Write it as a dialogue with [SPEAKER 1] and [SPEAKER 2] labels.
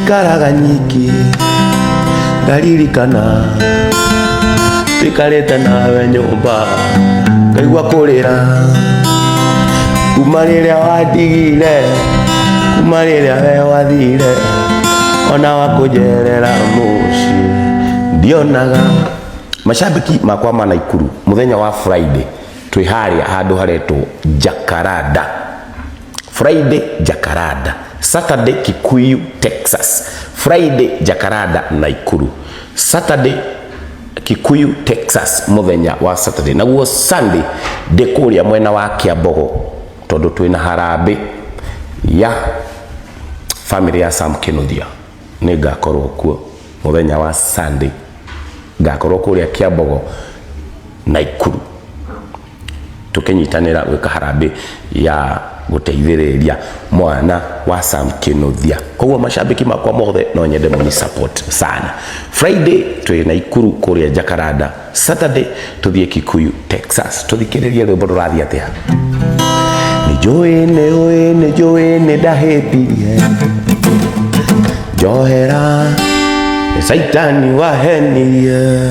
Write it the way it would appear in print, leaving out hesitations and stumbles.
[SPEAKER 1] Njikaraga nyiki ngaririkana twikarĩte nawe nyũmba ngaigua kũrĩra kuma rĩrĩa wandigire, kuma rĩrĩa we wathire, ona wakũnjerera mũciĩ ndionaga. Macambĩki makwa ma Naikuru, mũthenya wa Friday twĩ harĩa handũ haretwo Jacaranda. Friday Jacaranda, Saturday Kikuyu Texas, Friday Jacaranda Naikuru, Saturday Kikuyu Texas muthenya wa Saturday, naguo Sunday ndĩ kũrĩa mwena wa Kĩambogo tondũ twĩna harambĩ ya family ya Sam Kinuthia. Nĩ ngakorwo kuo muthenya wa Sunday, ngakorwo kũrĩa Kĩambogo Naikuru tũkĩnyitanĩra gwĩka harambĩ ya gũteithĩrĩria mwana wa Sam Kinuthia. Koguo macambĩki makwa mothe no nyende mũni support sana. Friday twĩ Naikuru kũrĩa Jacaranda, Saturday tũthiĩ Kikuyu Texas. Tũthikĩrĩrie rwĩmbo rũrathiĩ atĩa. Nĩ njũĩ, nĩ ũĩ, nĩ njũĩ nĩ ndahĩtirie, njohera, nĩ Caitani wahenirie.